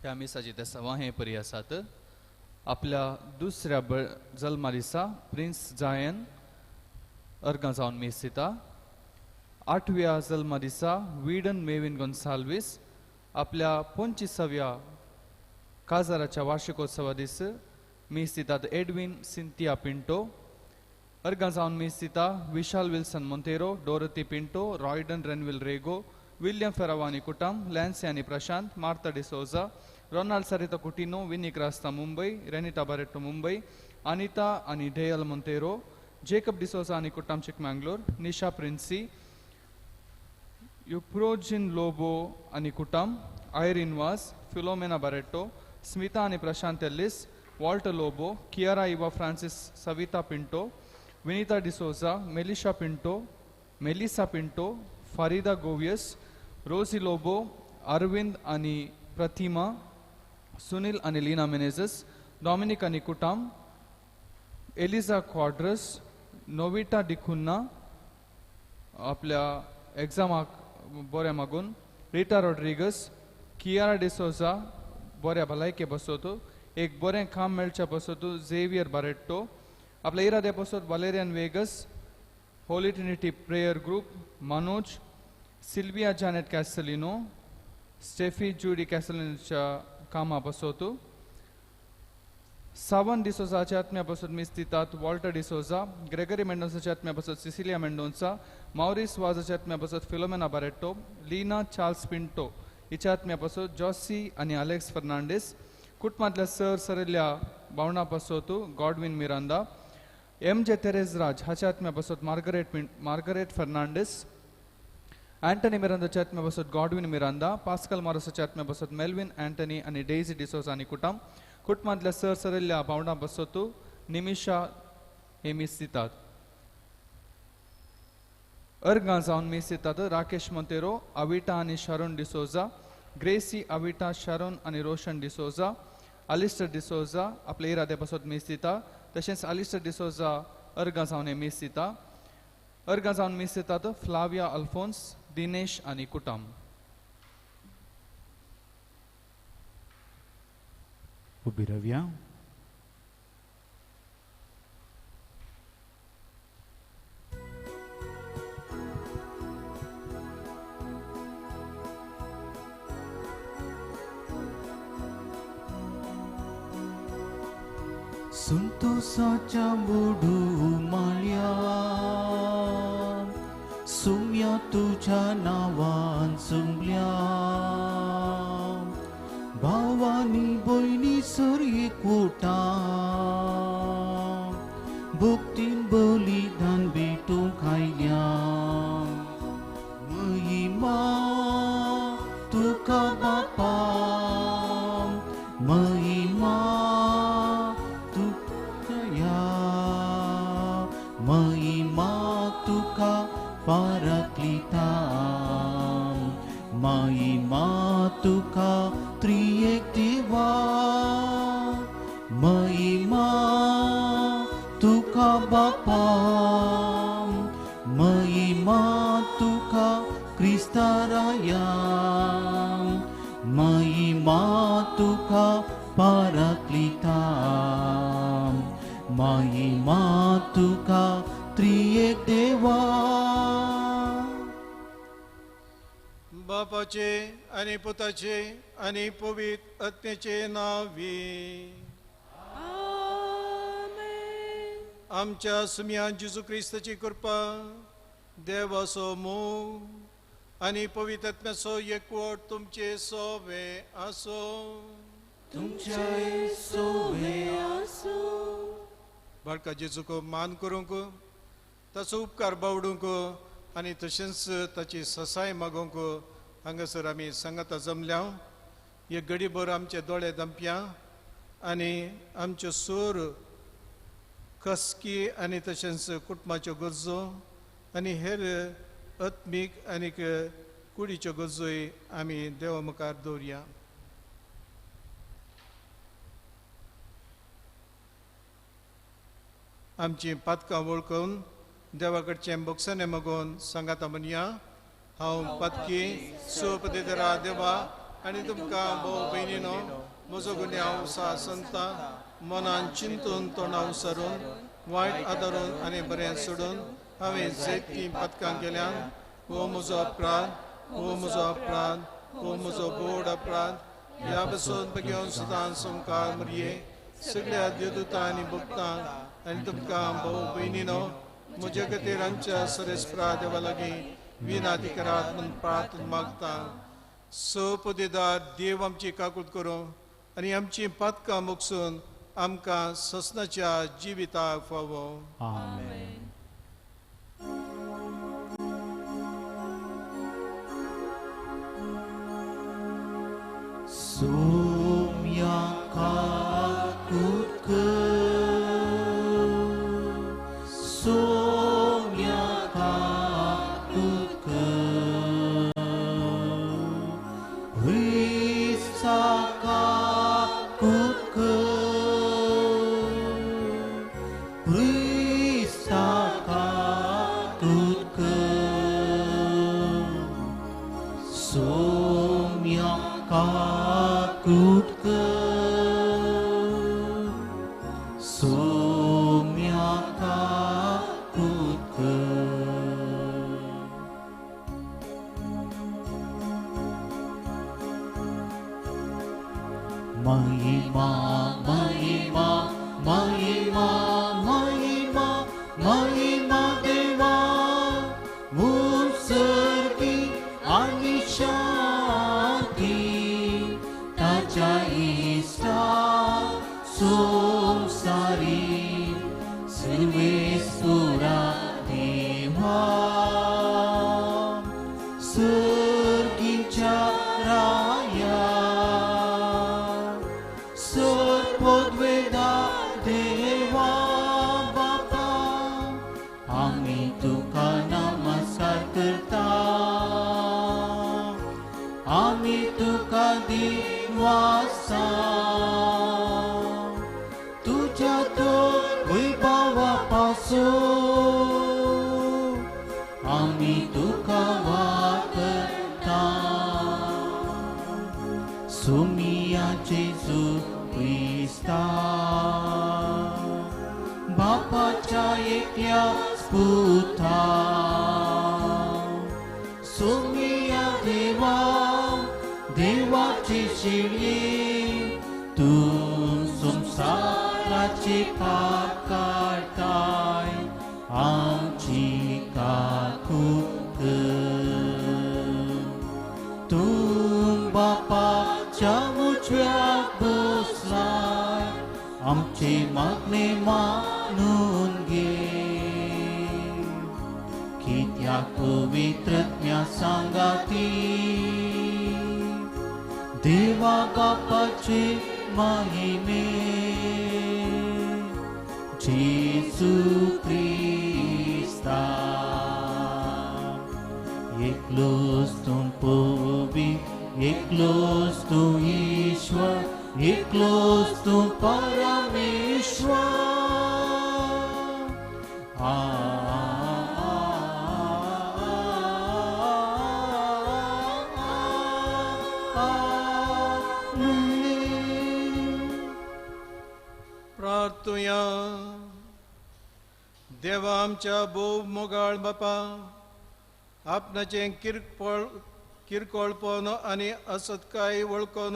ह्या मिसाची देसावां हे परी आसात. आपल्या दुसऱ्या जल्मा दिसा प्रिन्स जायन अर्गां जावन मीस दिता. आठव्या जल्मा दिसा वीडन मेविन गोन्साल्वीस आपल्या 25व्या काजाराच्या वार्षिकोत्सवा दीस मीस दितात एडविन सिंथिया पिंटो. अर्गां जावन मीस दिता Vishal Wilson Monteiro, Dorothy Pinto, Royden Renville Rego, William Ferravani Kutam, Lancy आनी प्रशांत, मार्था डिसोजा, रोनाल्ड सरिता कुटिनो, विनी क्रास्ता मुंबय, रेनिटा बारेटो मुंबय, अनिता आनी डेयल मोंतेरो, जेकब डिसोजा आनी कुटाम चिकमंगलोर, निशा प्रिन्सी, युप्रोजिन लोबो आनी कुटाम, आयरिन वास, फिलोमेना बारेटो, स्मिता आनी प्रशांत एल्लिस, वॉल्टर लोबो, कियारा इवा फ्रांसीस, सविता पिंटो, विनीता डिसोजा, मेलिशा पिंटो, मेलिसा पिंटो, फारिदा गोवियस, रोजी लोबो, अरविंद आनी प्रतिमा, सुनील आनी लीना मेनेजस, डॉमिनिक आनी कुटाम, एलिजा क्वाड्रस, नोविटा डिकुन्ना आपल्या एग्जामाक बऱ्या मागून, रिटा रॉड्रिगस, कियारा डिसोजा बऱ्या भलायके बसोत, एक बरें काम मेळच्या बसोत झेवियर बारेट्टो, आपल्या इराद्या बसोत Valerian Vegas, Holy Trinity prayer group, Manoj, Sylvia Janet Castelino, Steffi Judy कॅसलिनोच्या कामा बसोत, सावन डिसोजाच्या आत्म्या बसोत मीस दितात वॉल्टर डिसोजा, ग्रेगरी मेंडोन्साच्या आत्म्या बसोत सिसिलिया मेंडोन्सा, मावरीस वाजाच्या आत्म्या बसोत फिलोमेना बारेट्टो, लीना चार्ल्स पिंटो हिच्या आत्म्या बसोत जॉसी आनी अलेक्स फर्नांडीस, कुटुंबांतल्या सर सरिल्ल्या भावंडां बसोत गॉडविन मिरांदा, एम जे तेरेज राज हाच्या आत्म्या बसोत मार्गरेट फर्नांडीस, अँटनी मिरांदाच्या आत्म्या बसोत गॉडविन मिरांदा, पास्कल मॉरसाच्या आत्म्या बसोत मेल्विन अँटनी आनी डेझी डिसोजा आनी कुटाम, कुटुंबांतल्या सर सरिल्ल्या भावंडां बसोत निमिशा हे मीस दितात. अर्गां जावन मीस दितात राकेश मोंतेरो, अविटा आनी शरण डिसोजा, ग्रेसी अविटा शरण आनी रोशन डिसोजा, अलिस्टर डिसोजा आपल्या इराद्या बसोत मीस दिता. तशेंच अलिस्टर डिसोजा अर्गां जावन हे मीस दिता. अर्गां जावन मीस दितात फ्लाविया अल्फोन्स, दिनेश आनी कुटाम. उबी रावया. संतोषाच्या बुडू माळ्या सुम्या तुझ्या नावान सुमल्या, भावानी भयणी सर एकवटा, भक्तीन बलिदान भेटूंक आयल्या. महिमा तुका बापा, महिमा तुका, महिमा तुका पाराक्लिता, महिमा तुका त्रिएक देवा, महिमा तुका बापा, महिमा तुका क्रिस्ताराया, महिमा तुका पाराक्लिता, महिमा तुका त्रिएक देवा. बापाचे आनी पुताचे आनी पवित्र आत्म्याचे नांवी आमच्या सुम्या जेजू क्रिस्ताची कृपा, देवाचो मोग आनी पवित्र आत्म्याचो एकवट तुमचे सोवे आसो. तुमचे सोवे आसो. बाळका जेजूक मान करूंक, ताचो उपकार बावडूंक आनी तशेंच ताची ससाय मागोवंक हांगासर आमी सांगाता जमल्या. एक घडीभर आमचे दोळे दमप्या आनी आमच्यो सूर कसकी आनी तशेंच कुटुंबाच्यो गरजो आनी हेर आत्मीक आनी कुडीच्यो गरजोय आमी देवा मुखार दवरया. आमची पातकां वळखून देवा कडचें भोगसणें मागून सांगाता म्हणया. हांव पातकी सोप दितरा देवा, आनी तुमकां भोव भयणीनो म्हजो गुन्यांव संता मनान चिंतून तोंडाव सरून वायट आदारून आनी बरें सोडून हांवें जायतीं पातकां केल्यान. हो म्हजो अपराध, हो म्हजो अपराध, हो म्हजो बोड अपराध. ह्या पसून घेवन सदां संवकार मरये सगळ्या देवदूतां आनी भक्तांक आनी तुमकां भोव भयणीनो म्हज्या खातीर आमच्या सरेस्परा देवा लागीं विनाती करात म्हूण प्रार्थना मागता. स पदेदार देव आमची काकूट करूं आनी आमची पातकां मोगसून आमकां ससनाच्या जिविताक फावो. आमेन. सोम्या काकूट कर, सोम्या काकूट कर, क्रिस्ता काकूट कर, क्रिस्ता काकूट कर, सोम्या काकूट कर, सोम्या काकूट कर. महिमा महिमा महिमा महिमा महिमा देवा मुसर्गी आनी शांती ताच्या इश्टा संवसारी सर्वेस्पुरा देवा सर्गीच्या राया सर्वोद्वेदा देवा बापा आमी तुका नमस्कार करता, आमी तुका दिवासा तुज्या तो वैभवा पासून आमी तुका वाकता. सोमिया जेजू क्रिस्ता बापाच्या एकल्या पुता सोमिया देवा देवाची शिळी तूं संवसाराचे पाप काडताय आमची काकूट कर. तूं बापाच्या उजव्याक बसलाय आमचे मागणे मानून घे. कित्याक पवित्रज्ञा सांगाती देवा बापाचे महिमे जेजू क्रिस्ता एकलोच तूं पवित्र, एकलोच तूं ईश्वर, एकलोच तूं परमेश्वर. आ प्रार्थुया. देवा आमच्या भोव मोगाळ बापा आपणाचें किरकोळपण आनी असत्काय वळखून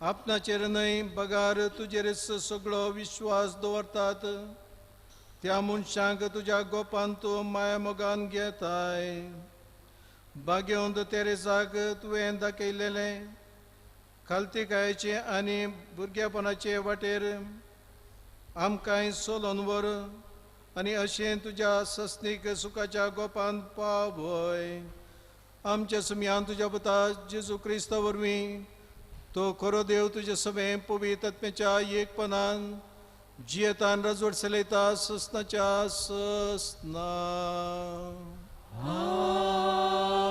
आपणाचेर न्हय बगार तुजेर सगळो विश्वास दवरतात त्या मनशांक तुज्या गोपान तूं माया मोगान घेताय. भाग्यवंत तेरेसाक तुवें दाखयलेलें खालतीकायेचे आनी भुरगेपणाचे वाटेर आमकांय सोलोन व्हर आनी अशें तुज्या सस्नीक सुखाच्या गोपान पावय. आमच्या सुमयान तुज्या पुता जेजू क्रिस्ता वरवीं तो खरो देव तुजे सवें पवित्र आत्म्याच्या एकपणान जियेतान रजवट चलयता ससनाच्या ससना.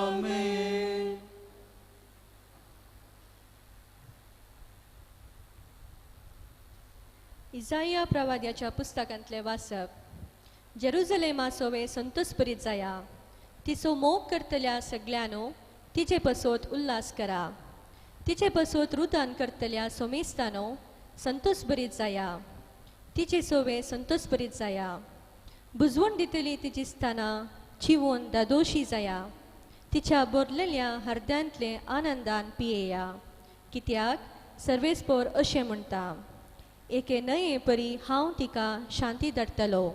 आमेन. इजाया प्रवाद्याच्या पुस्तकांतले वाचप. जेरुजलेमा सोवे संतोषभरीत जाया, तिचो मोग करतल्या सगळ्यांनो तिचे पसोत उल्हास करा. तिचे बसोत रुदान करतल्या सोमेस्तानो संतोषभरीत जाया, तिचे सोवे संतोषभरीत जाया. बुजवण दितली तिची स्थानां चिवून दादोशी जाया, तिच्या बोरलेल्या हरद्यांतले आनंदान पियेया. कित्याक सर्वेस्पोर अशें म्हणटा, एके न्हंये परी हांव तिका शांती धाडटलो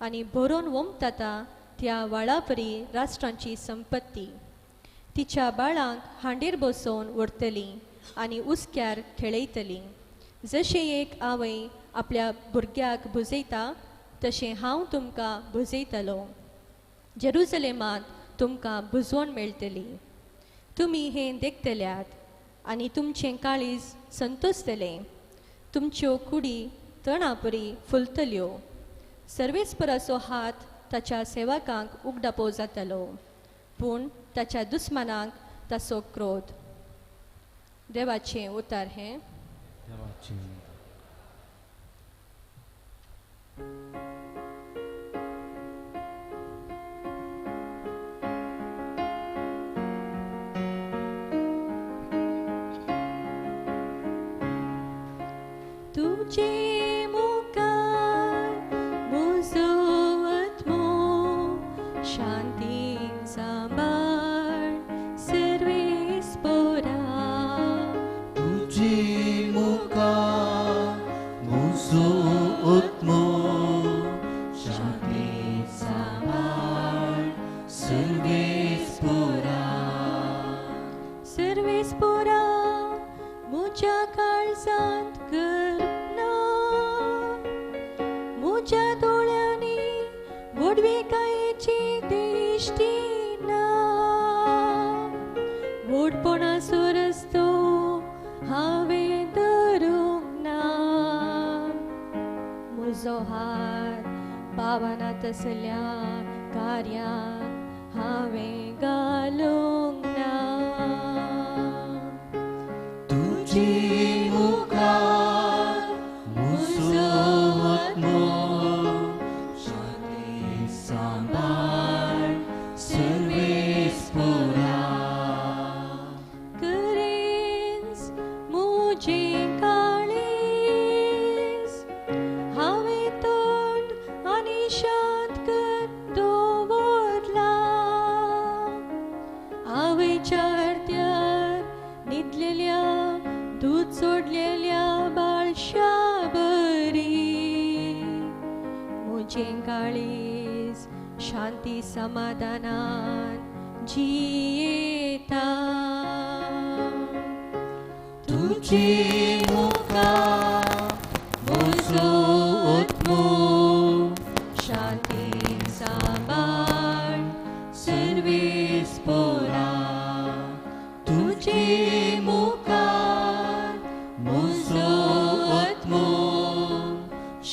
आनी भरोन वोमता त्या व्हाळा परी राष्ट्रांची संपत्ती. तिच्या बाळांक हांडीर बसोवन व्हरतली आनी उस्क्यार खेळयतली. जशें एक आवय आपल्या भुरग्याक भुजयता तशें हांव तुमकां भुजयतलो. जेरुजलेमांत तुमकां भुजवण मेळटली. तुमी हें देखतल्यात आनी तुमचें काळीज संतोसतलें. तुमच्यो कुडी तणापरी फुलतल्यो. सर्वेस्पराचो हात ताच्या सेवकांक उगडापो जातलो, पूण ताच्या दुस्मानांक ताचो क्रोध. देवाचें उतार हें. देवाचें. तुझे मुखार म्हजो आत्मो शांतीन सांबाळ सर्वेस्पोरा. तुझे मुखार म्हजो आत्मो शांतीन सांबाळ सर्वेस्पोरा. सर्वेस्पोरा म्हज्या काळजांत कर ना, म्हज्या दोळ्यांनी व्हडविकायेची दिश्टी ना. व्हडपणाचो रस्तो हांवें धरूंक ना, म्हजो हात पावना तसल्या कार्यांक हांवें घालूंक ना. तुझे मुखार म्हजो आत्मो शांतीन सांबाळ सर्वेस्पोरा. करेंस म्हजें काळीज हांवें तोंड आनी शांत कर दवरलां. आवयच्या अर्द्यार न्हिदलेल्या दूद सोडलेल्या बाळशा बरी म्हजें काळीज शांती समाधानान जियेता. तुझे मुखार म्हजो आत्मो शांतीन सांबाळ सर्वेस्पोरा. तुझे मुखार म्हजो आत्मो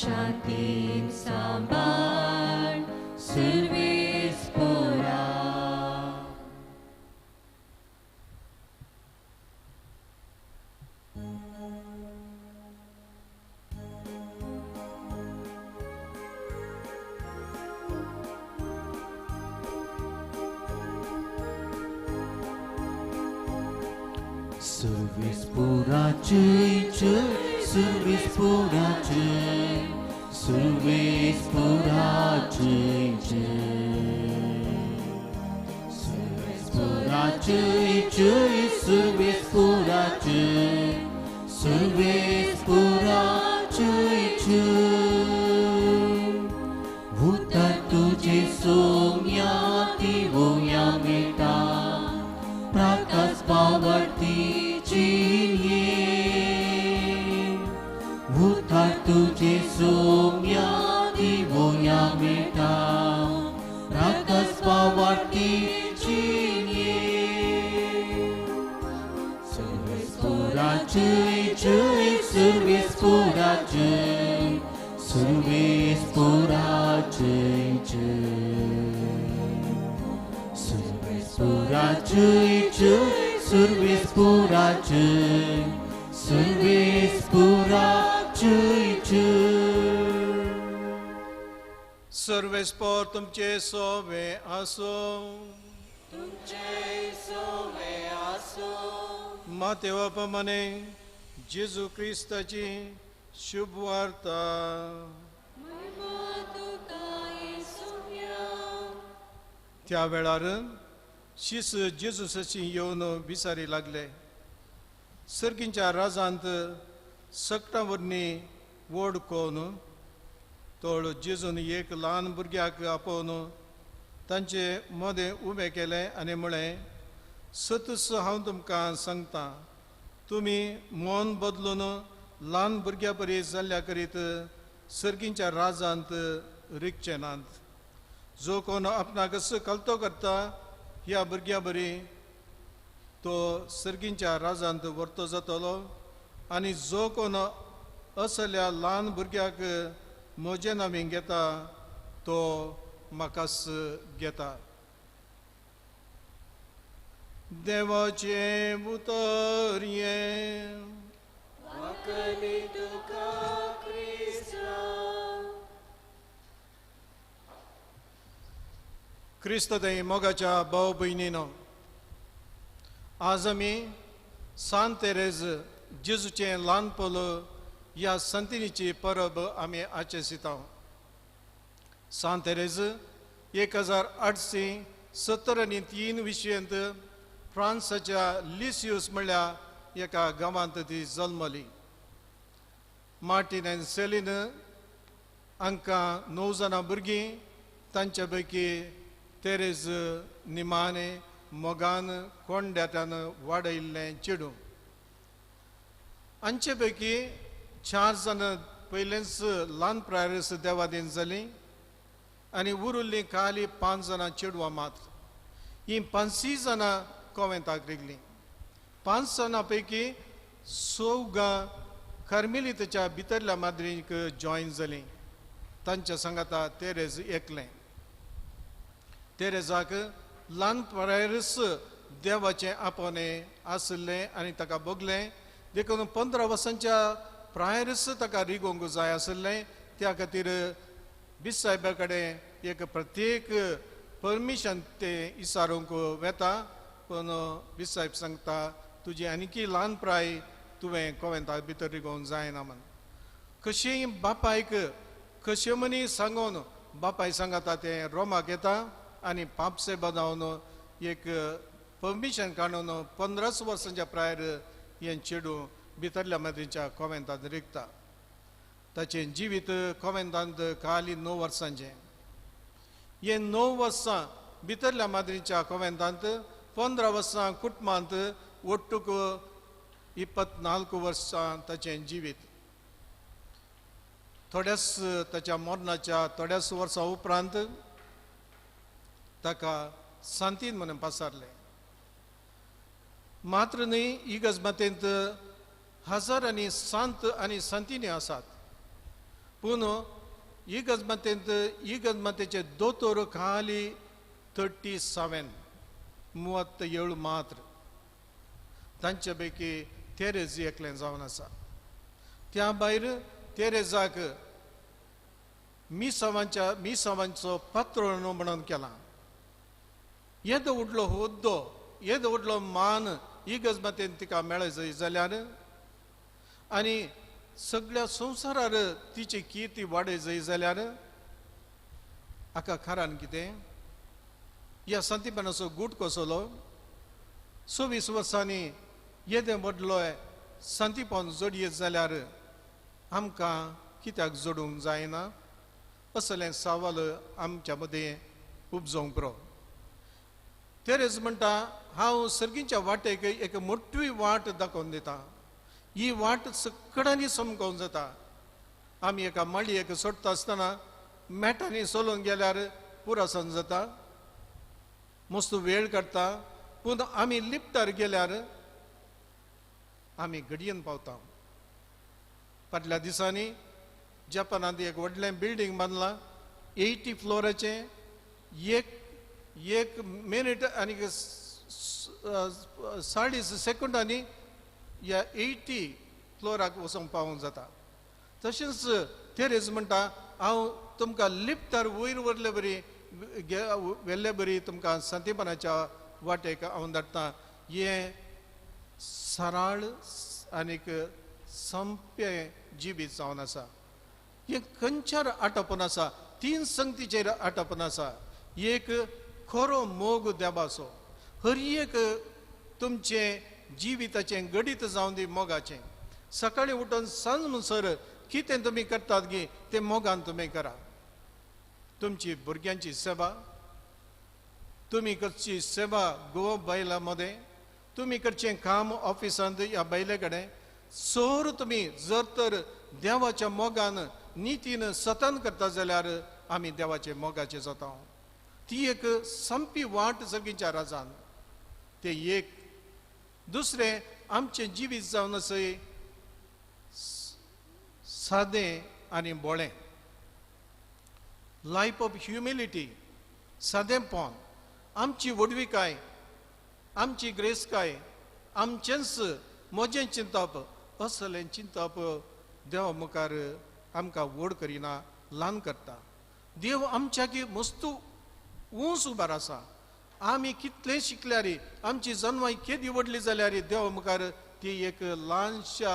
शांतीन सांबाळ सर्वेस्पोरा. सर्वेस्पोरा जय जय, सर्वेस्पोरा जय, सर्वेस्पोरा जय जय. सर्वेस्पोरा जय जय, सर्वेस्पोरा जय, सर्वेस्पोरा जय जय. उतर तुझे सोम्या दिवोया मेटा प्रकाश पावर्ती चिन्ये. उतर तुझे सोम्या दिवोया मेटा प्रकाश पावर्ती चिन्ये. सर्वेस्पोरा जय जय, सर्वेस्पोरा जय, सर्वेस्पोरा जय जय. सर्वेस्पोरा जय जय, सर्वेस्पोरा जय, सर्वेस्पोरा जय जय. सर्वेस्पोर तुमचे सोवे आसो. तुमचे सोवे आसो. मातेवा प्रमाणे जेजू क्रिस्ताची शुभ वार्ता. त्या वेळार शिस जेजूसाची येवन विचारी लागले, सर्गींच्या राजांत सकटां वरनी व्हड कोण? तोळ जेजून एक ल्हान भुरग्याक आपोवन तांचे मदें उबें केलें आनी म्हळें, सतूच हांव तुमकां सांगता, तुमी मन बदलून ल्हान भुरग्या परी जाल्ल्या करीत सर्गींच्या राजांत रिगचे नात. जो कोण आपणाक कलतो करता ह्या भुरग्या बरी तो सर्गींच्या राजांत व्हरतो जातलो, आनी जो कोण असल्या ल्हान भुरग्याक म्हजें नांव घेता तो म्हाकाच घेता. देवाचें उतर हें. क्रिस्त थंय मोगाच्या भाव भयणीनो, आज आमी सांत तेरेज जेजूचें ल्हान पोल ह्या संतिनीची परब आमी आचरिता. सांत तेरेज 1873 विशयंत फ्रांसाच्या लिसियूस म्हणल्या एका गांवांत ती जल्मली. मार्टीन आनी सेलीन हांकां 9 जाणां भुरगीं, तांच्या पैकी तेरेज निमाणे मोगान कोंड्यान वाडयल्लें चेडूं. हांचे पैकी 4 जाण पयलेंच ल्हान प्रायस देवादीन जालीं आनी उरिल्लीं खाली 5 जाणां चेडवां मात्र. हीं 5 जाणां कोवेंताक रिगलीं. 5 जाणां पैकी 4 कार्मेलिताच्या भितरल्या माद्रीक जॉयन जालीं. तांच्या सांगाता तेरेज एकलें. तेरेजाक ल्हान प्रायरस देवाचें आपोवणें आशिल्लें आनी ताका भोगलें, देखून 15 वर्सांच्या प्रायरस ताका रिगोवंक जाय आशिल्लें. त्या खातीर बिसायबा कडेन एक प्रत्येक परमिशन ते इसारूंक वेता, पूण बिसायब सांगता तुजी आनीकी ल्हान प्राय तुवें कोवेंता भितर रिगोवंक जायना म्हण. कशीय बापायक कश्यो मनी सांगून बापाय सांगता तें रोमाक येता आनी पापसेबा जावन एक परमिशन काडून 15 वर्सांच्या प्रायर हें चेडूं भितरल्या माद्रीच्या कोवेंतांत रिगता. ताचें जिवीत कोवेंतांत खाली 9 वर्सांचें. हे 9 वर्सां भितरल्या माद्रीच्या कोवेंतांत, 15 वर्सां कुटुंबांत, ಒಟ್ಟುಕು 24 वर्सां ताचें जिवीत. थोड्याच ताच्या मरणाच्या थोड्याच वर्सां उपरांत ताका सांतीन म्हणून पासारलें. मात्र न्हय, इगर्जमातेंत हजारांनी सांत आनी सांतिनी आसात, पूण इगर्जमातेंत इगर्जमातेचे दोतोर खाली 37 37 मात्र. तांचे पैकी तेरेज एकलें जावन आसा. त्या भायर तेरेजाक मिसावांच्या मिसावांचो पात्रोण म्हणून केला. येदो व्हडलो हुद्दो, येदो व्हडलो मान इगर्जमातेन तिका मेळय जाल्यार आनी सगळ्या संवसारार तिची किर्ती वाडय जाय जाल्यार हाका कारण कितें? ह्या सांतीपणाचो गूट कसलो 26 वर्सांनी येदें व्हडलो सांतीपण जोडयेत जाल्यार आमकां कित्याक जोडूंक जायना असलें सवाल आमच्या मदें उपजोवंक पुरो. तेरेज म्हणटा, हांव सर्गीच्या वाटेक एक मोठी वाट दाखोवन दिता. ही वाट सकडांनी समकोवन जाता. आमी एका माळयेक सोडटा आसतना मेटांनी चलोवन गेल्यार पुरासन जाता, मस्त वेळ काडटा, पूण आमी लिफ्टार गेल्यार आमी घडयेन पावता. फाटल्या दिसांनी जपानांत एक व्हडलें बिल्डींग बांदलां, 80 फ्लोराचें. एक मिनीट आनी 40 सेकंडांनी ह्या 80 फ्लोराक वचूंक पावोवंक जाता. तशेंच तेरेज म्हणटा, हांव तुमकां लिफ्टार वयर व्हरले बरी व्हेल्ले बरी तुमकां सांतीपणाच्या वाटेक हांव धाडटा. हें सराळ आनीक संपें जिवीत जावन आसा. हें खंयच्यार आटपून आसा, तीन संगतीचेर आटपून आसा. एक खरो मोग देवाचो, हर एक तुमचें जिविताचें गडीत जावन दी मोगाचें. सकाळीं उठून सांज म्हणसर कितें तुमी करतात गी तें मोगान तुमी करा. तुमची भुरग्यांची सेवा, तुमी करची सेवा गोवा बायलां मदें, तुमी करचें काम ऑफिसांत ह्या बायले कडेन, सोर तुमी जर तर देवाच्या मोगान नितीन सतन करता जाल्यार आमी देवाचे मोगाचे जाता. ती एक संपी वाट सगळींच्या राजान. ते एक. दुसरें आमचें जिवीत जावन आसा सादें आनी बोळें, लायफ ऑफ ह्युमिलिटी, सादेंपण. आमची व्हडविकाय, आमची ग्रेसकाय, आमचेंच म्हजें चिंतप, असलें चिंतप देवा मुखार आमकां व्हड करिना, ल्हान करता. देव आमच्याकी मस्तू ऊंच उबार आसा. आमी कितलें शिकल्यार, आमची जनवाय केदी व्हडली जाल्यार देवा मुखार ती एक ल्हानशा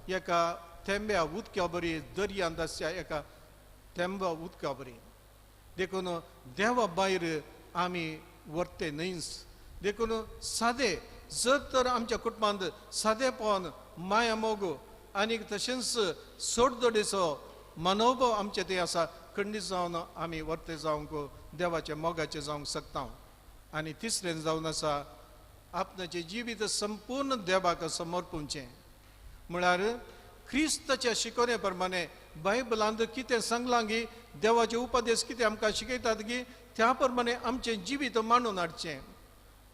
एका थेंब्या उदक्या बरी, दर्यांत आसच्या एका थेंब्या उदका बरी. देखून देवा भायर आमी व्हरते न्हयच. देखून सादे जर तर आमच्या कुटुंबांत सादेपण, माया मोग आनी तशेंच सोडदोडेचो मनोभाव आमचे ते आसा, खंडीत जावन आमी वर्ते जावंक देवाचे मोगाचे जावंक शकता. आनी तिसरें जावन आसा आपणाचें जिवीत संपूर्ण देवाक समर्पूचें. म्हळ्यार क्रिस्ताच्या शिकवणे प्रमाणे बायबलांत कितें सांगलां गी, देवाचे उपदेश कितें आमकां शिकयतात गी, त्या प्रमाणे आमचें जिवीत मांडून हाडचें.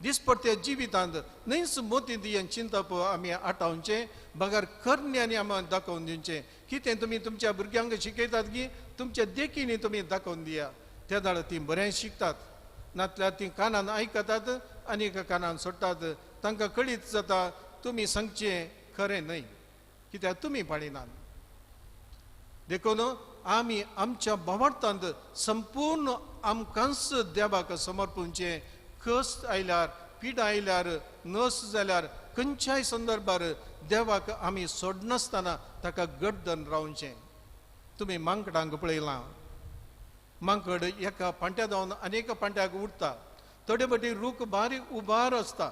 दिसपट्ट्या जिवितांत न्हयच मोतींत हें चिंतप आमी आटावचें, बगर करण्यांनी आमी दाखोवन दिवचें. कितें तुमी तुमच्या भुरग्यांक शिकयतात गी, तुमच्या देखींनी तुमी दाखोवन दिया. त्या दाळ तीं बरें शिकतात, नातल्यार तीं कानान आयकतात आनी एका कानान सोडटात. तांकां कळीत जाता तुमी सांगचें खरें न्हय, कित्याक तुमी पाळिनात. देखून आमी आमच्या भावार्थांत संपूर्ण आमकांच देवाक समर्पूचें. कश्ट आयल्यार, पिडा आयल्यार, नस जाल्यार, खंयच्याय संदर्भार देवाक आमी सोडनासतना ताका गड्डन रावचें. तुमी मांकडांक पळयलां, मांकड एका पांट्या धांवन आनी एका पांट्याक उडटा. थोडे फावटी रूख बारीक उबार आसता,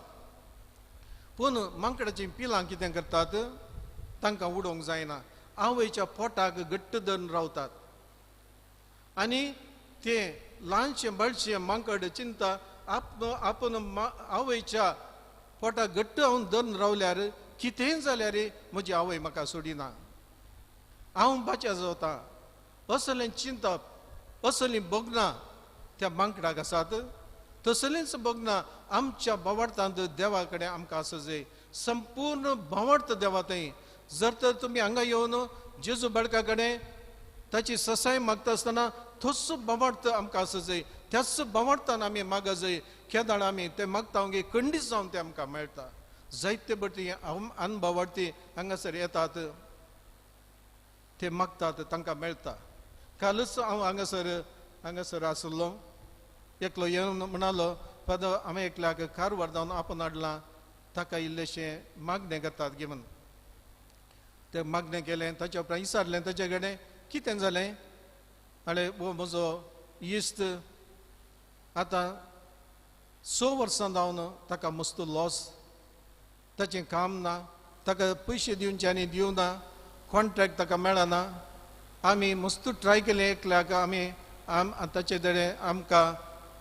पूण मांकडाचीं पिलां कितें करतात, तांकां उडोवंक जायना, आवयच्या पोटाक घट्ट धरून रावतात. आनी ते ल्हानशें बाळशें मांकड चिंता आपूण आवयच्या पोटाक घट्ट हांव धरून रावल्यार कितेंय जाल्यार म्हजी आवय म्हाका सोडिना, हांव बाच्या जाता, असलें चिंतप, असलीं भोगणां त्या मांकडाक आसात. तसलींच भोगणां आमच्या भावार्थांत देवा कडेन आमकां आसा जाय. संपूर्ण भावार्थ देवा थंय. जर तर तुमी हांगा येवन जेजू बाळका कडेन ताची ससाय मागता आसतना तोच भावार्थ आमकां आसा जाय, त्याच भावार्थान आमी मागा जाय. केदाळ आमी ते मागता गे खंडीत जावन ते आमकां मेळटा. जायते भटी अनभावार्थी हांगासर येतात, ते मागतात, तांकां मेळटा. कालच हांव हांगासर आसलो, एकलो येवन म्हणालो, फादर हांवें एकल्याक कारवार जावन आपोवन हाडलां, ताका इल्लेशें मागणें करतात गे म्हणून. तें मागणें केलें, ताच्या उपरांत विचारलें ताचे कडेन कितें जालें. हाणें हो म्हजो इश्ट आतां 6 वर्सां जावन ताका मस्त लॉस, ताचें काम ना, ताका पयशे दिवचे आनी दिवना, कॉन्ट्रॅक्ट ताका मेळना. आमी मस्त ट्राय केलें एकल्याक, आमी ताचे कडेन आमकां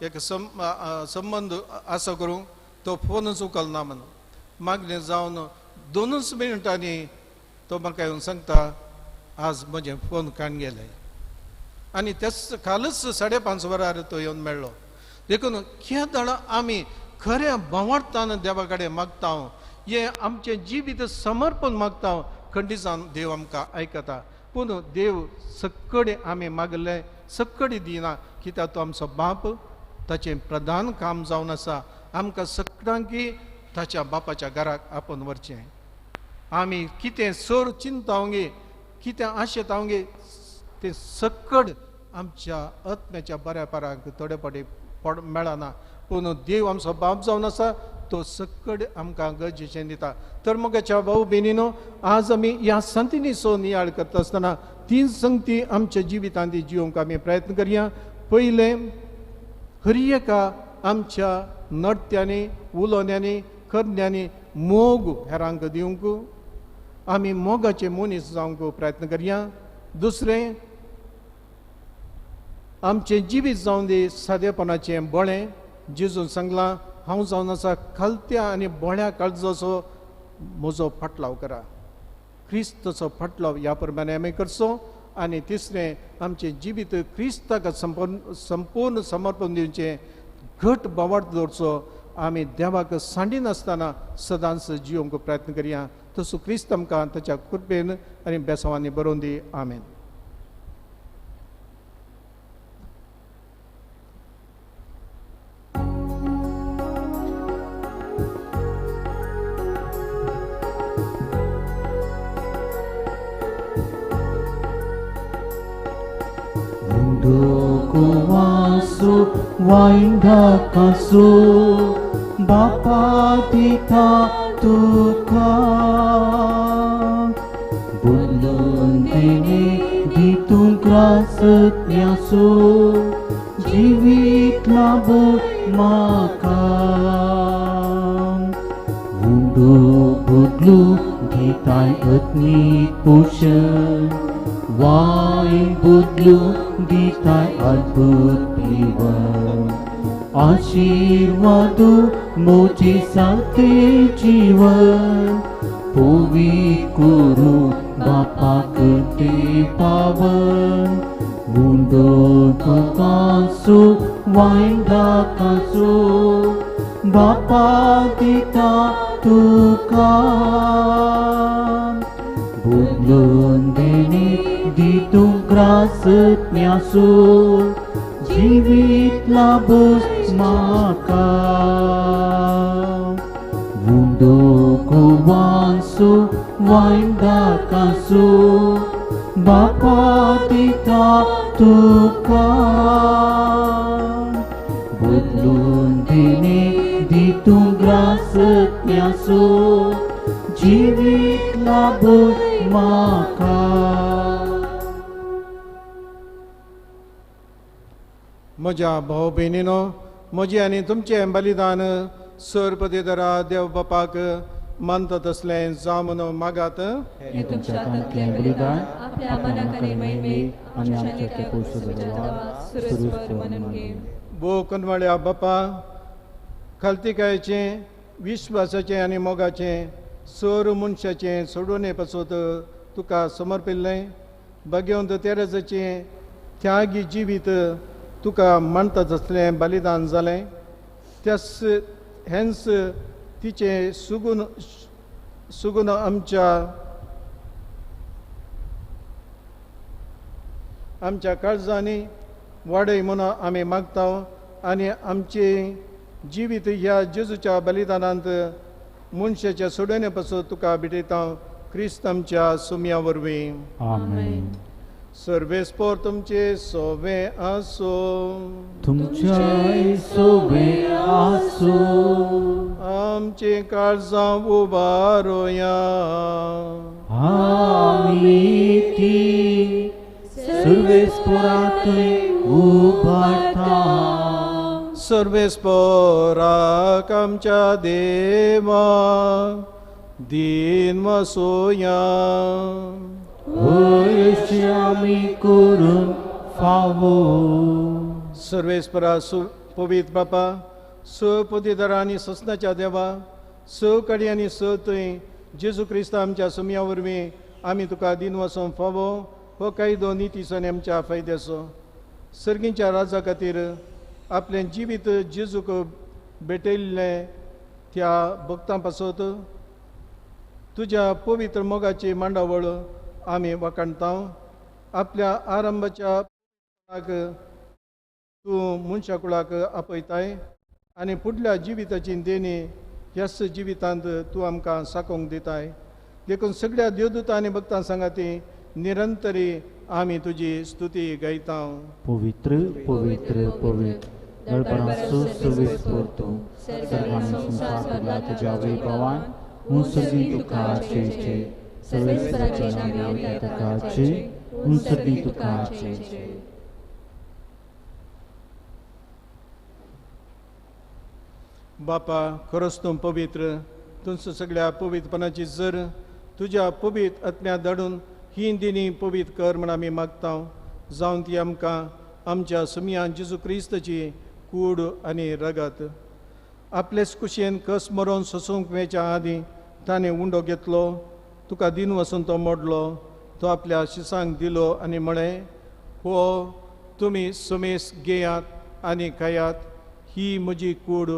एक संबंद आसा करूंक, तो फोनूच उखलना म्हणून. मागणें जावन 2 मिनटांनी तो म्हाका येवन सांगता, आज म्हजें फोन काडून गेले. आनी तेच कालच 5:30 वरार तो येवन मेळ्ळो. देखून केदाळ आमी खऱ्या भावार्थान देवा कडेन मागता, हें आमचें जिवीत समर्पण मागता, खंडीत जावन देव आमकां आयकता. पूण देव सकडे आमी मागले सकडे दिना, कित्याक तो आमचो बाप, ताचें प्रधान काम जावन आसा आमकां सगळ्यांकी ताच्या बापाच्या घराक आपोवन व्हरचें. आमी कितें सर चिंतावंगे, कितें आशेतावंगे, तें सकड आमच्या आत्म्याच्या बऱ्या पाराक थोडे फावटी मेळना. पूण देव आमचो बाप जावन आसा, तो सकड आमकां गरजेचें दिता. तर मोगाच्या भाऊ भयणीनो, आज आमी ह्या संतिनीचो नियाळ करता आसतना तीन संगती आमच्या जिवितांत जिवंक आमी प्रयत्न करया. पयलें, हर एका आमच्या नडत्यांनी, उलोवण्यांनी, करण्यांनी मोग हेरांक दिवंक आमी मोगाचे मनीस जावंक प्रयत्न करया. दुसरें, आमचें जिवीत जावन दी सादेपणाचें बळें. जेजून सांगलां, हांव जावन आसा खालत्या आनी बोळ्या काळजाचो, म्हजो फाटलाव करा. क्रिस्ताचो फाटलाव ह्या प्रमाणे आमी करचो. आनी तिसरें, आमचें जिवीत क्रिस्ताक संपूर्ण समर्पण दिवचें, घट बावाट दवरचो. आमी देवाक सांडिनासतना सदांच जिवंक प्रयत्न करया. तसो क्रिस्त आमकां ताच्या कृपेन आनी बेसांवांनी बरोवन दी. आमेन. Kuwasu waindakasu Bapa dita tuka Bulun dene ditung krasetnyasu Jiwit labu makan Wundu budlu ditai etnik pushen Wine budlu ditai adbut piwan Ashirwadu moji sante jiwan Povi kuru bapa kete pawan Wundo tukansu wine dakasu Bapa dita tukan Budlun dene ditung krasetnyasu Jiwit labus maka Wundo kuwansu waindakasu Bapa dita tukan Budlun dene ditung krasetnyasu Jiwit labus maka. म्हज्या भाव भयणीनो, म्हजें आनी तुमचें बलिदान सरपदेदरा देव बापाक मानता तसलें जावं म्हणून मागात. हें तुमच्या हातांतलें बलिदान आपल्या मनाक आनी महिमेक आनी आमच्या सुरस्वर म्हणून घे. भो कनवाळ्या बापा, खालतिकायेचें, विश्वासाचें आनी मोगाचें सर मनशाचें सोडोवणे पासत तुका समर्पिल्लें भाग्यवंत तेरेजाचें त्यागी जिवीत तुका मानता तसलें बलिदान जालें. त्यास हेंच तिचें सुगून सुगून आमच्या आमच्या काळजांनी वाडय म्हणून आमी मागता आनी आमचें जिवीत ह्या जेजूच्या बलिदानांत मनशाच्या सोडोवणे पासून तुका भेटयता. क्रिस्त आमच्या सुम्या वरवीं. आमेन. सर्वेस्पोर तुमचे सोवे आसो, तुमच्याय सोवे आसो. आमचे काळजां उबारोया, आमी ती सर्वेस्पोरांतय उबारता. सर्वेस्पोराक आमच्या देवा दीन वसोया, हरशी आमी करून फावो. सर्वेस्परा पवित्र बापा, स पदवीधरा आनी ससनाच्या देवा, स कडी आनी स थंय जेजू क्रिस्त आमच्या सुमया वरवीं आमी तुका दीन वसोवंक फावो. हो कायदो नितीचो आनी आमच्या फायद्याचो. सर्गींच्या राजा खातीर आपलें जिवीत जेजूक भेटयल्लें त्या भक्तां पासत तुज्या पवित्र मोगाची मांडावळ आमी वाखाणता. आपल्या आरंभाच्या तूं मनशा कुळाक आपयताय आनी फुडल्या जिविताची देणी ह्याच जिवितांत तूं आमकां साकोवंक दिताय. देखून सगळ्या देवदूतां आनी भक्तां सांगाती निरंतरी आमी तुजी स्तुती गायता. पवित्र पवित्र पवित्र दळपरांचो सुर्वेस तूं सर्वांनी संवसार भरला तुज्या वैभवान उंसर्दी तुका चे सर्वेस्पराचे नांव येता तुका चे उंसर्दी तुका चे। बापा खरोच तूं पवित्र, तुमचो सगळ्या पवित्रपणाची जर तुज्या पवित्र आत्म्या धाडून ही दिनी पवित्र कर म्हण आमी मागता, जावन ती आमकां आमच्या सुमयान जेजू क्रिस्ताची कूड आनी रगत आपलेच कुशेन कस मरोन सोसूंक मेळच्या आदीं ताणें उंडो घेतलो, तुका दिन वसून तो मोडलो, तो आपल्या शिसांक दिलो आनी म्हळें, हो तुमी सुमेस घेयात आनी खायात, ही म्हजी कूड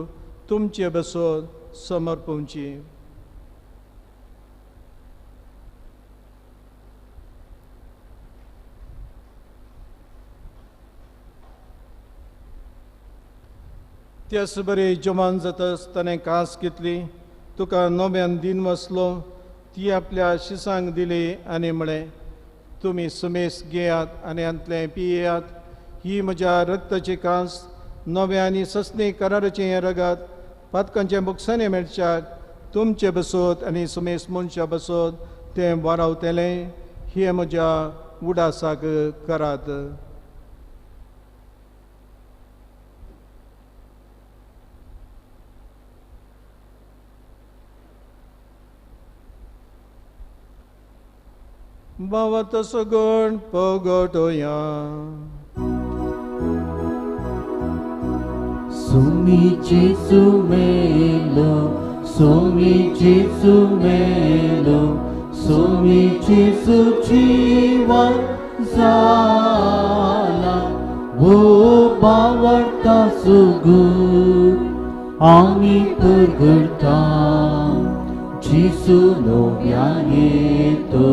तुमचे बसून समर्पणची। त्यास बरे जेवण जातच ताणें कास घेतली, तुका नव्यान दिन वसलो, ती आपल्या शिसांक दिली आनी म्हळें, तुमी सुमेस घेयात आनी हांतलें पियेयात, ही म्हज्या रक्ताची कास नव्या आनी ससनी कराराचें हें रगत पातकांचें बुकसांनी मेळच्याक तुमचे बसोत आनी सुमेस मनशा बसोत तें वारावतलें, हें म्हज्या उडासाक करात। भावात सगण पगटोया सुमी जेजू मेलो, सुमी जेजू मेलो, सुमी जेजू जीवन जाला, वो बावडता सुगूर आमी परगडता, जेजू नव्यान येतलो।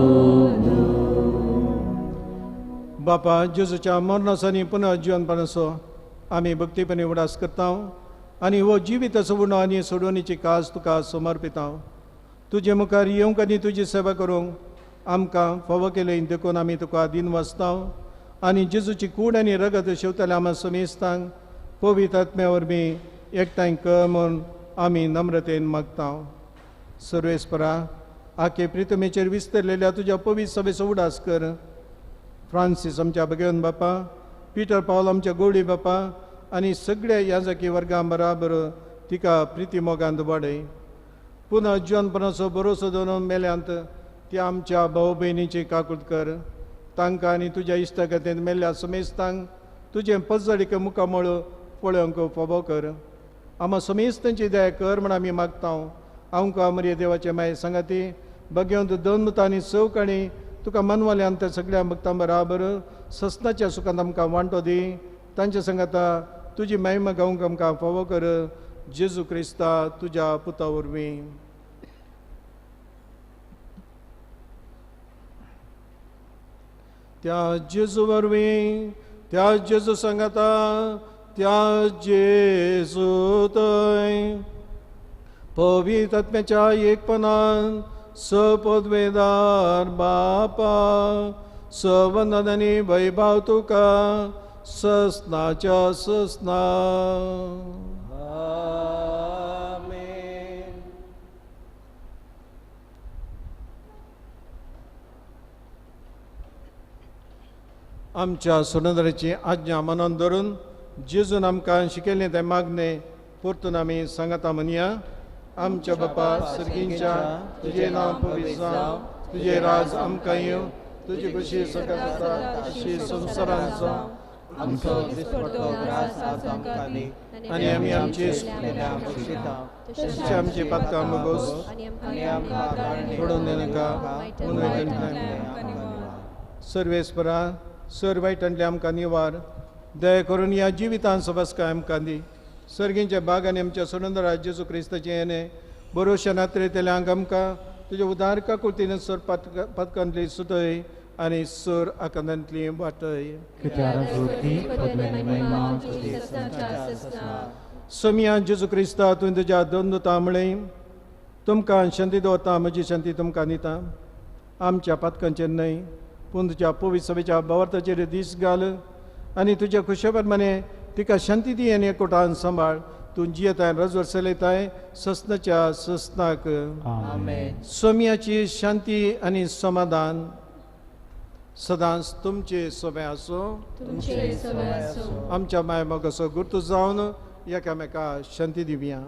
बापा जेजूच्या मरणासांनी पुनः जिवनपणाचो आमी भक्तीपणी उडास करता आनी हो जिविताचो उणो आनी सोडवणीची काज तुका समर्पिता। तुजे मुखार येवंक आनी तुजी सेवा करूंक आमकां फावो केलें देखून आमी तुका दिन वाचता आनी जेजूची कूड आनी रगत शेवतल्या आमा समेस्तांक पवित्र आत्म्या वरवीं एकठांय कर म्हूण आमी नम्रतेन मागता। सर्वेस्परा आखे प्रितमेचेर विस्तरलेल्या तुज्या पवित्र सभेचो उडास कर। फ्रांसीस आमच्या भगवन बापा, पिटर पावल आमच्या गोडी बापा आनी सगळ्या याजकी वर्गां बराबर तिका प्रिती मोगांत वाडय। पुनः जिवनपणाचो भरोसो दवरून मेल्यांत त्या आमच्या भाव भयणीची काकूट कर, तांकां आनी तुज्या इश्टागतींत मेल्ल्या समेस्तांक तुजें पजडीक मुखामळ पळोवंक फावो कर। आमा समेस्तांची दया कर म्हण आमी मागता। आमकां मरिया देवाचे माये सांगाती भगवंत दोन आनी चौक आनी तुका मनवाल्यान त्या सगळ्या भक्तां बराबर ससनाच्या सुखांत आमकां वांटो दी, तांच्या सांगाता तुजी महिमा गावंक आमकां फावो कर, जेजू क्रिस्ता तुज्या पुता वरवीं। त्या जेजू वरवीं, त्या जेजू सांगाता, त्या जेजू थंय पवित्र आत्म्याच्या एकपणान सपदवेदार बापा सवंदन आनी वैभव तुका ससनाच्या ससना। आमेन। आमच्या सुनंदराची आज्ञा मनान धरून जेजून आमकां शिकयलें तें मागणें परतून आमी सांगाता म्हणया। आमच्या बापा सर्गींच्या, तुजें नांव पवित्र जावं, तुजें राज आमकां येवं, तुजी खुशी सगळ्या जाता तशी संवसारांत जावं। आमचो दिसपट्टो ग्रास आज आमकां दी आनी आमी आमचे बक्षिता, तशें आमचे पातकां मोगोस आनी आमकां सोडून दिनाका, पूण वायटांतल्यान सर्वेस्परा सर वायटांतले आमकां निवार, दया करून ह्या जिवितान सबसकाय आमकां दी। सर्गींच्या बाग आनी आमच्या सुनंदरा जेजू क्रिस्ताचें येणें बरोवच्या नात्रेतल्यांक आमकां तुज्या उदार काकुळतीन सर पातकांतली सुटय आनी सर आकांतांतली वाटय। समिया जेजू क्रिस्ता तुवें तुज्या दोन दुतां म्हळें, तुमकां शांती दवरता, म्हजी शांती तुमकां दिता, आमच्या पातकांचेर न्हय पूण तुज्या पवित्र सभेच्या भावार्थाचेर दीस घाल आनी तुज्या खुशे प्रमाणे तिका शांती दी आनी एकवटान सांबाळ. तूं जियेताय रजवर चलयताय ससनाच्या ससनाक. आमेन. सोम्याची शांती आनी समाधान सदांच तुमचे सोबे आसूं. तुमचे सवे आसूं. आमच्या माय मोगाचो गुर्तू जावन एकामेका शांती दिवया.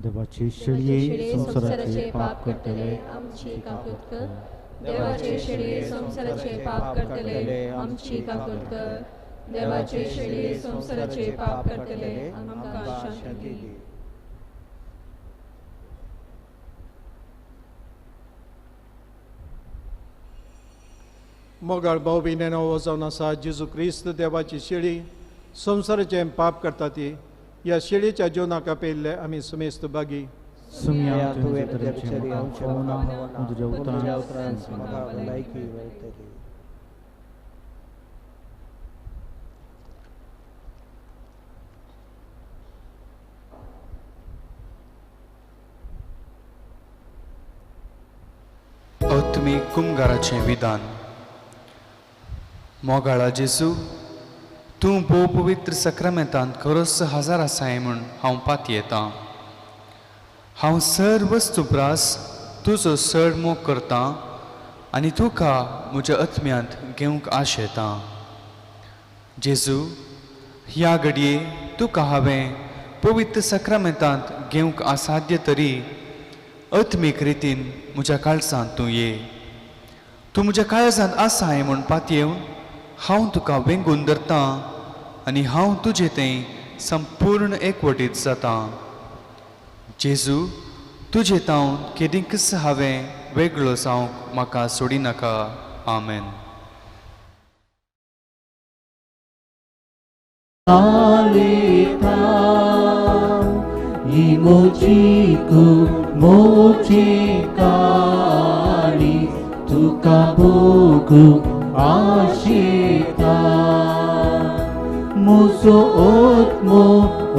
देवाचे शेळये संवसाराचे पाप करतले आमची काकूत कर. देवाचे शेळये संवसाराचे पाप करतले आमची काकूत कर. देवाचे शेळये संवसाराचे पाप करतले आमकां शांती दी. मोगाळ भाव भयणींनो, जावन आसा जेजू क्रिस्त देवाची शेळी संवसाराचें पाप करता ती ह्या शेळीच्या जेवणाक आपयल्ले आमी सुमेस्त बागी. सुम्या तुवें तुज्या म्हाका पावना, तुज्या उतरान म्हाका भलायकी मेळटली. आत्मीक कुमगाराचें विधान. मोगाळा जेजू, तूं भोव पवित्र सक्रामेंतांत खरोच हजार आसाय म्हूण हांव पातयेतां. हांव सर वस्तू प्रास तुजो चड मोग करतां आनी तुका म्हज्या आत्म्यांत घेवंक आशेतां. जेजू, ह्या घडये तुका हांवें पवित्र सक्रामेंतांत घेवंक असाध्य तरी आत्मीक रितीन म्हज्या काळजांत तूं ये. तूं म्हज्या काळजांत आसाय म्हूण पातयेवन हांव तुका वेंगून धरतां आनी हांव तुजे थंय संपूर्ण एकवटीत जातां. जेजू, तुजे तावन केदींकच हांवें वेगळो जावंक म्हाका सोडिनाका. आमेन. तुका भोगू आशिता मुसो आत्मो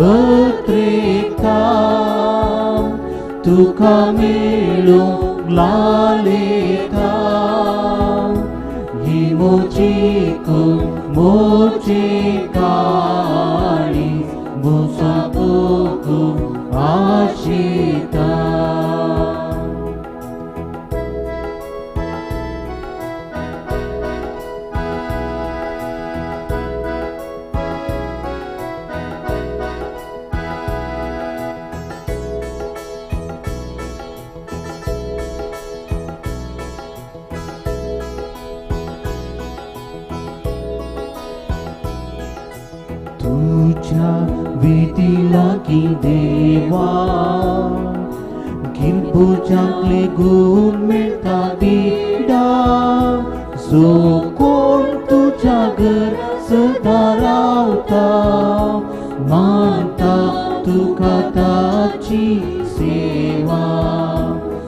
अत्रेता तुका मेळूंक लालेता ही मोची मोची काळी मुसो भोगू आशिता. तुझ्या विधी लागी देवा गिरबुजांतले गुण मेळटा बिडा जो कोण तुझ्या घर सदां रावता मानता तुका ताची सेवा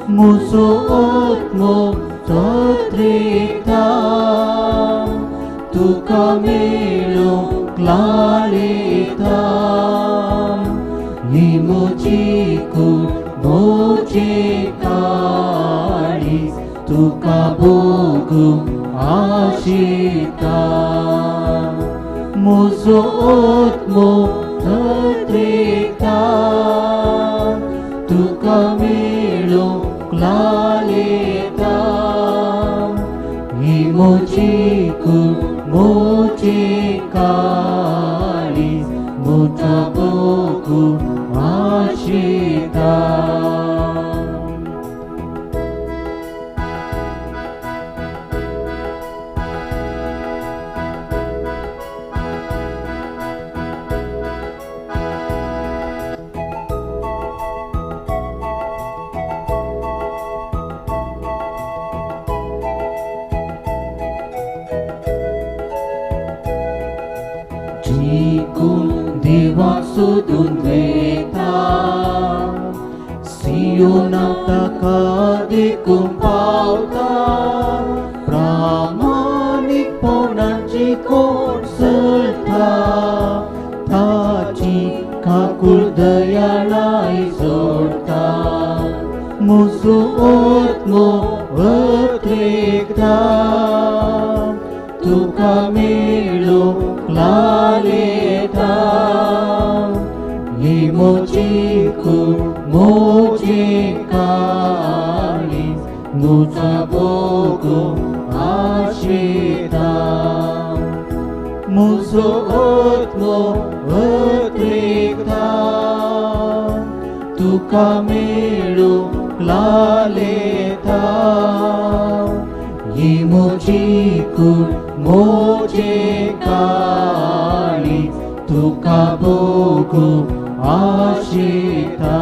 मुजो आत्मो तत्रेता तुका मेळूंक लालेता ही म्हजी कूड म्हजें काळीज तुका भोगूंक आशिता म्हजो आत्मो तत्रेता तुका मेळूंक लालेता ही म्हजी कूड म्हजें काळीज म्हज्या भोगूंक आशिता. देवाक सोदून वेता सियोनाक ताका देखूंक पावता प्रामाणीकपणाची कोण चलता ताची काकूळ दयाळाय जोडता म्हजो आत्मो अत्रेकता तुका मेळूंक लालेता ही म्हजी कूड म्हजें काळीज तुका भोगूंक आशेता म्हजो आत्मो अत्रेकता तुका मेळूंक लालेता ही म्हजी कूड म्हजें काळीज तुका भोगूंक आशेता.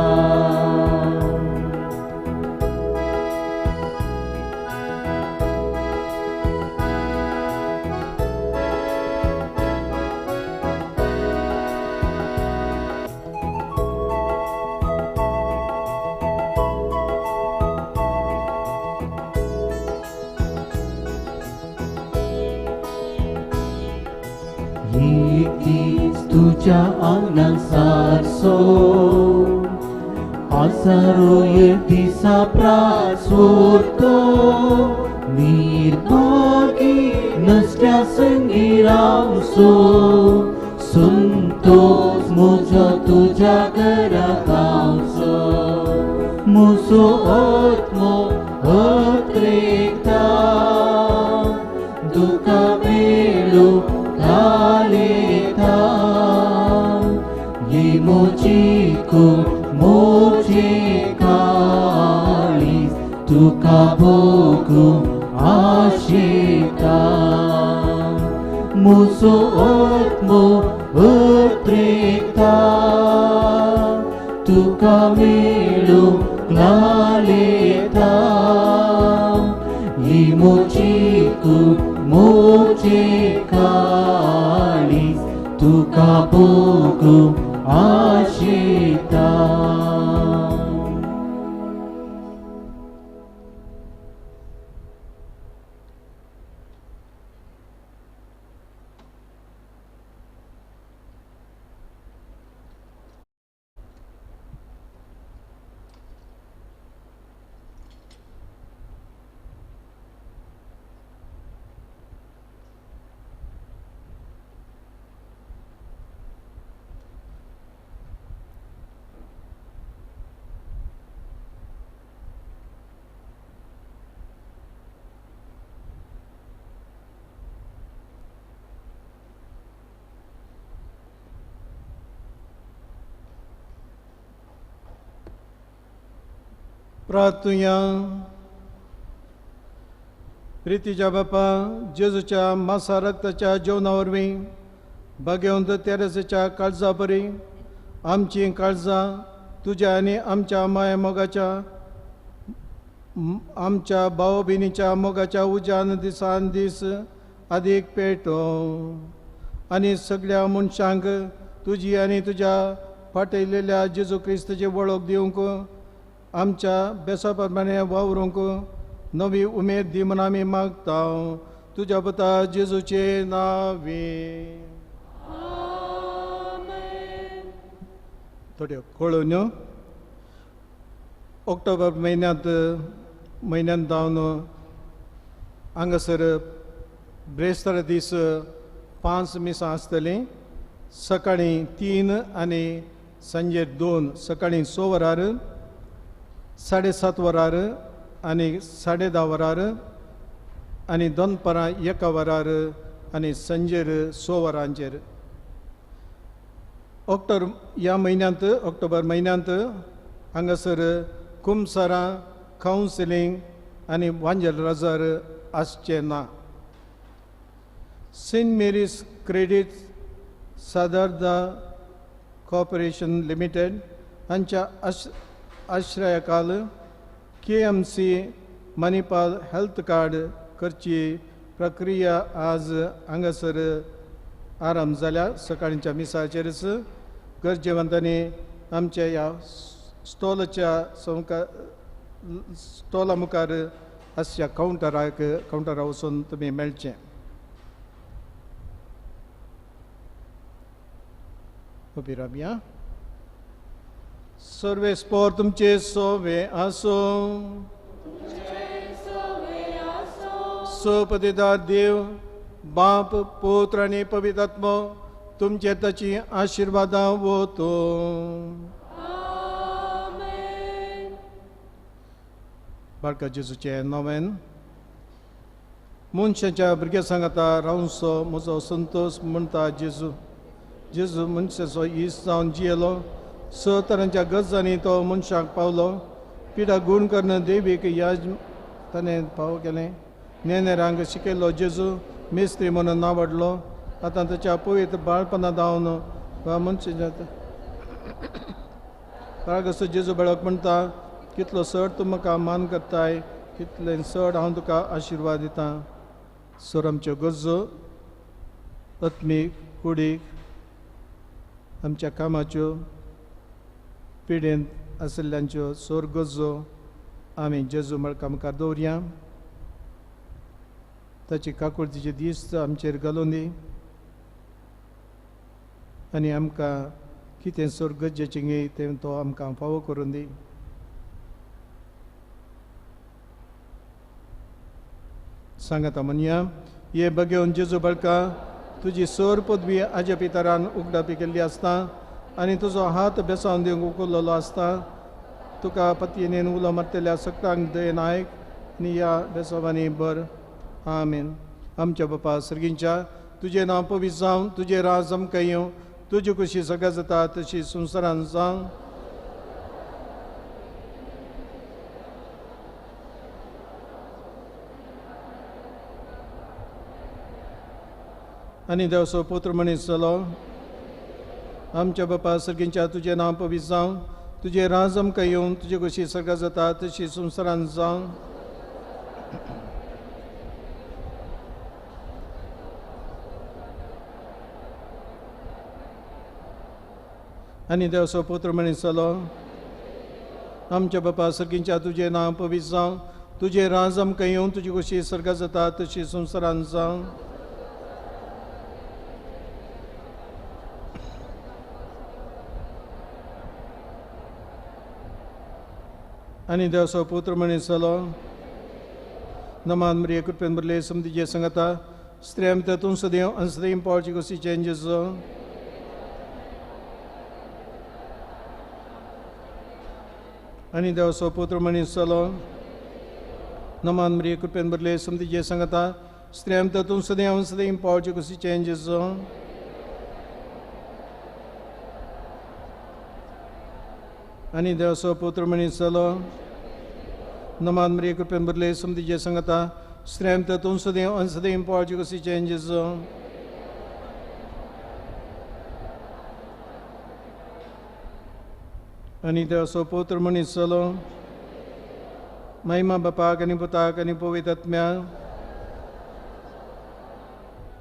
तुज्या आंगणान सारसो आसारोय दिसा प्रासुरतो निर्भागी नसल्या संगी रावसो संतोष म्हजो तुज्या घरा गावचो म्हजो आत्मो अत्रेकता तुका मेळूंक लालेता ही म्हजी कूड म्हजें काळीज तुका भोगूंक आशेता म्हजो आत्मो अत्रेकता तुका मेळूंक लालेता ही म्हजी कूड म्हजें काळीज तुका भोगूंक आशेता. प्रार्थुया. प्रितीच्या बापा जेजूच्या मासा रक्ताच्या जेवणा वरवीं भाग्यवंत तेरेसाच्या काळजा बरी आमचीं काळजां तुज्या आनी आमच्या माया मोगाच्या आमच्या भाव भयणीच्या मोगाच्या उज्यान दिसान दीस आदीक पेटोवं आनी सगळ्या मनशांक तुजी आनी तुज्या फाटयलेल्या जेजू क्रिस्ताची वळख दिवंक आमच्या बेसा प्रमाणे वावरूंक नवी उमेद दी म्हूण आमी मागता तुज्या पुता जेजूचे नांवे. थोड्यो कळोवन्यो. ऑक्टोबर म्हयन्यांत जावन हांगासर ब्रेस्तारा दीस 5 मिसां आसतलीं. सकाळीं 3 आनी सांजे 2. सकाळीं 6 वरार, 7:30 वरार आनी 10:30 वरार आनी दनपरां 1 वरार आनी सांजेर 6 वरांचेर. ऑक्टोबर ह्या म्हयन्यांत ऑक्टोबर म्हयन्यांत हांगासर कुमसारां कावन्सिलींग आनी वांजेल रजार आसचें ना. Saint Mary's credit Sadarda corporation limited हांच्या आश्रयाखाल KMC Manipal health card करची प्रक्रिया आज हांगासर आरंभ जाल्या. सकाळच्या मिसाचेरच गरजेवंतांनी आमच्या ह्या स्टॉलाच्या स्टॉला मुखार आसच्या कावंटरा वचून तुमी मेळचें. उबी रावया. सर्वेस्पोर तुमचे सोवे आसूं. सोपतिदार देव बाप पुत्र आनी पवित्र आत्मो तुमचे ताची आशिर्वादां वतो. बाळका जेजूचें नवेन. मनशाच्या भुरग्या सांगाता रावंचो म्हजो संतोश म्हणटा जेजू. जेजू मनशाचो इश्ट जावन जियेलो. स तरांच्या गजांनी तो मनशाक पावलो. पिडा गूण करून देवीक याज ताणें फावो केलें. नेनेरांक शिकयलो जेजू मिस्त्री म्हणून नावडलो. आतां ताच्या पवित्र बाळपणा धांवन वा मनशाच्या बाळगसो जेजू बाळक म्हणटा कितलो सड तूं म्हाका मान करताय कितलें सड हांव तुका आशिर्वाद दितां. सर आमच्यो गरजो आत्मीक कुडीक आमच्या कामाच्यो पिडेंत आशिल्ल्यांच्यो सोर गरजो आमी जेजू मळका मुखार दवरया. ताची काकुळतीचे दीस आमचेर घालून दी आनी आमकां कितें सोर गरजेचें गी तें तो आमकां फावो करून दी. सांगाता म्हणया हे बगेवन जेजू बळका तुजी सोर पदवी आज्या पितरान उगडापी केल्ली आसता आनी तुजो हात बेसावन दिवंक उखल्लेलो आसता. तुका पतयेन उलो मारतल्या सगळ्यांक दयेन आयक आनी ह्या बेसावांनी बर. आमेन. आमच्या बापा सर्गींच्या तुजें नांव पवित्र जावं, तुजें राज आमकां येवं, तुजी खुशी सगळ्या जाता तशी संवसारान जावं. आनी देवसो पुत्र मनीस जालो. आमच्या बापा सर्गींच्या तुजें नांव पवित्र जावं, तुजें राज आमकां येवं, तुजी खुशी सगळ्या जाता तशी संवसारान जावं. आनी देवसो पुत्र मनीस जालो. आमच्या बापा सर्गींच्या तुजें नांव पवित्र जावं, तुजें राज आमकां येवं, तुजी खुशी सर्गा जाता तशी संवसारान जावं. आनी देवसो पुत्र मनीस जालो. नमान मरिये कृपेन भरले समतीचे संगता स्त्रियां भितर तूं सदैव आनी सदैव पावची खुशी चेंजेस. आनी देवसो पुत्र मनीस जालो. नमान मरिये कृपेन भरले समतीचे संगता स्त्रियां भितर तूं सदैव आनी सदैव पावची खुशी चेंजेस. आनी देवसो पुत्र मनीस जालो. नमान मरिये कृपेन भरले समतीचे संगता स्त्रियां भितर तूं सदैव आनी सदैव पावची खुशी चेंजेस. आनी देवसो पुत्र मनीस जालो. महिमा बापाक आनी पुताक आनी पवित्र आत्म्याक.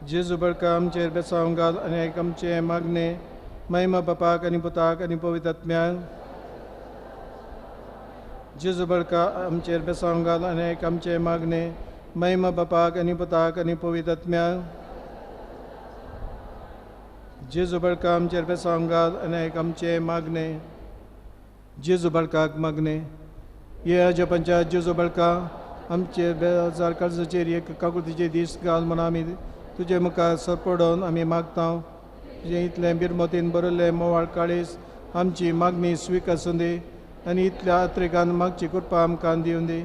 जेजू बळका आमचेर बेसांव घाल आनी आयक आमचें मागणें. महिमा बापाक आनी पुताक आनी पवित्र आत्म्याक. जेजू बळका आमचेर बेसांव घाल आनी आयक आमचें मागणें. महिमा बापाक आनी पुताक आनी पवित्र आत्म्याक. जेजू बळका आमचेर बेसांव घाल आनी आयक आमचें मागणें. जेजू बाळकाक मागणें. हे अजपांच्या जेजू बाळका आमचे बेजार काळजाचेर एक काकुळतीचे दीस घाल म्हूण आमी तुजे मुखार सरपडून आमी मागता. तुजें इतलें बिरमतीन बरयल्लें मोवाळ काळीज आमची मागणी स्विकासूं दी आनी इतल्या अत्रेकान मागची कृपा आमकां दिवं दी.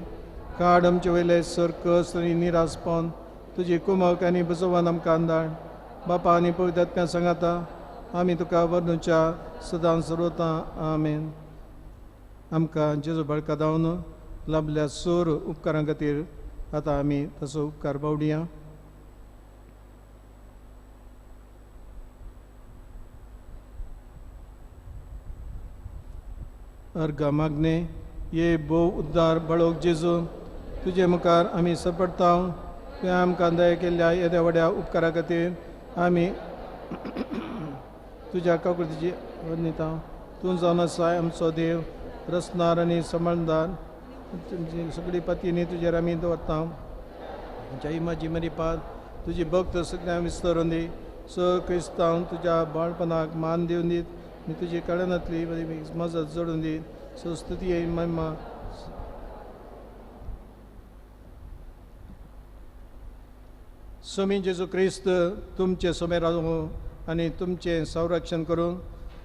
काड आमचे वयले सर्कस आनी निरासपण तुजी कुमक आनी बसोवन आमकां धाड. बापा आनी पवित्र आत्म्या सांगाता आमी तुका वर्णुच्या सदां सर्वता. आमेन. आमकां जेजू बळका धांवन लाभल्या सोर उपकारां खातीर आतां आमी तसो उपकार बावडया. अर्घा मागणे. ये भोव उद्दार बळोक जेजू तुजे मुखार आमी सपडता. तुवें आमकां दया केल्ल्या येद्या व्हड्या उपकारा खातीर आमी तुज्या काकुळतीची वर्णिता. तूं जावन आसाय आमचो देव रसनार आनी सांबाळदार. तुमची सगळी पतीनी तुजेर आमी दवरता. आमच्या इमाजी मरिपाद तुजी भक्त सगळ्यांक विस्तरून दी. स क्रिस्तांव तुज्या बाळपणाक मान दिवन दीत आनी तुजी कळनातली मजत जोडून दीत. सो स्तुती महिमा स्वामी जेजू क्रिस्त तुमचे सोमेर रावूं आनी तुमचें संरक्षण करूं,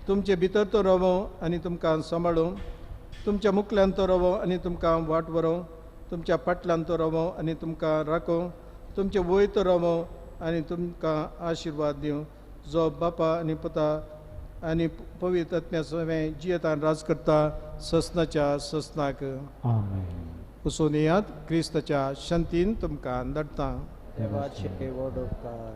तुमचे भितर तो रावो आनी तुमकां सांबाळूं, तुमच्या मुखल्यान तो रावो आनी तुमकां वाट व्हरूं, तुमच्या फाटल्यान तो रावो आनी तुमकां राखूं, तुमचे वयर तो रावो आनी तुमकां आशिर्वाद दिवं, जो बापा आनी पुता आनी पवित्र आत्म्या सवें जियेतान राज करता ससनाच्या ससनाक. आमेन. वचून येयात, क्रिस्ताच्या शांतीन तुमकां धाडटा. देवाचे व्हड उपकार.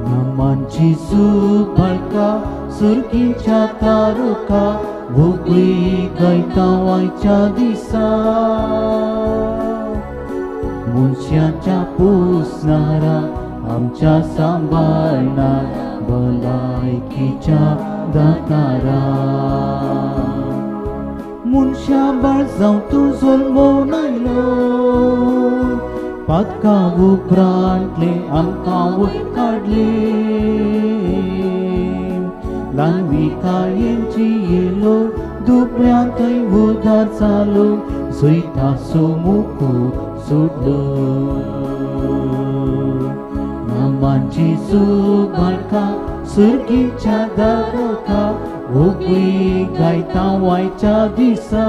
नमन जेजू बाळका सुर्गीच्या तारुका वोगळी गायता वायच्या दिसा, मनशाच्या पोसणारा आमच्या सांबाळणार भलायकीच्या दातारा. मनशा बाळ जावं तूं जल्मून आयलो, पातकां उपरांतले आमकां वयर काडले, ल्हानविकायेंची येयलो दुबळ्यां थंय उदार जालो, जैताचो मुखो सोडलो. नमन जेजू बाळका सुर्गीच्या दारका वोगळी गायता वायच्या दिसा,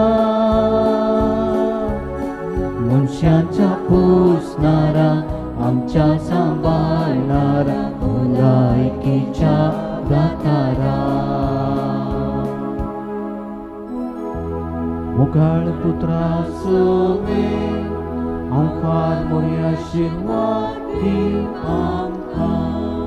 मनशाच्या पोसणारा आमच्या सांबाळणारा भलायकीच्या दातारा. मुखाळ पुत्रा सोवे हांव फार मोरी आशिर्वाद दी आमकां.